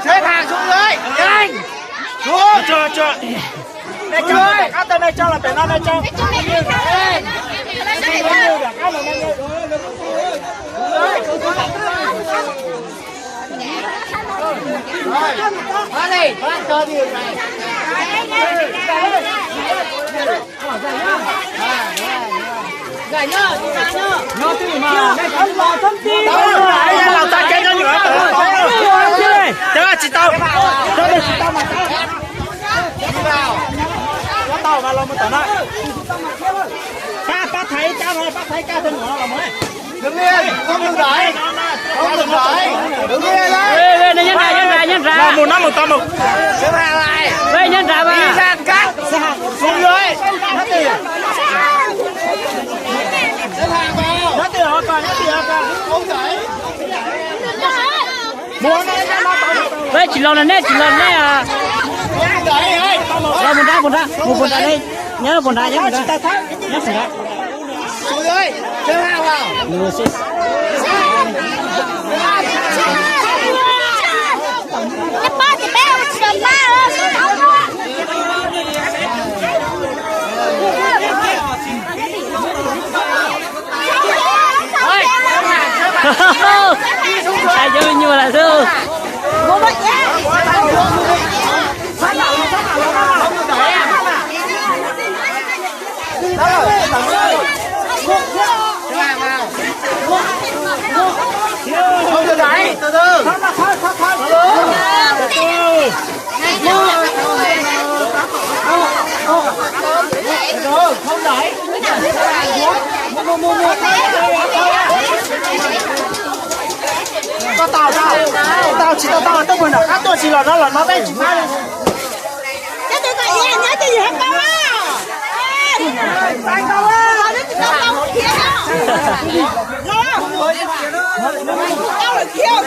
Seb pham xu lawm, yeej. Tsuag, tsuag. Nej tso, qab tau nej tso los pem no nej tso. Tsis tau, tsis tau mas. Pab, pab thaiv ib kab no, pab thaiv ib kab rau nram no los mus. Đứng yên, không được đẩy. Không được đẩy. Đứng yên đấy. Ê, ê, nyob nram, nyob nram, nyob nram. Los mus, nyob mus, tau mus. Xếp hàng lại. Ê, nyob nram mà. Đi ra cắt. Xếp hàng xuống dưới. Nhớ tìm. Xếp hàng vào. Nhớ tìm họ coi, nhớ tìm họ coi. Không đẩy. Ej, tsis los no nej, tsis los nej. Los puas nrad, puas nrad, mus puas nrad li. Nyob puas nrad, nyob puas nrad. Nyob puas nrad. Hais cov me nyuam lawm xwb. Không được đẩy, từ từ. Từ từ. Không đẩy. Koj tau tau, tau tsis tau tau, tuaj mus nram qab tuaj tsis los no los no peb tsis tau. Nyob twg kom iav, nyob twg yog hab kau a. Nyob twg tau tau khiav no. Tau lawm khiav.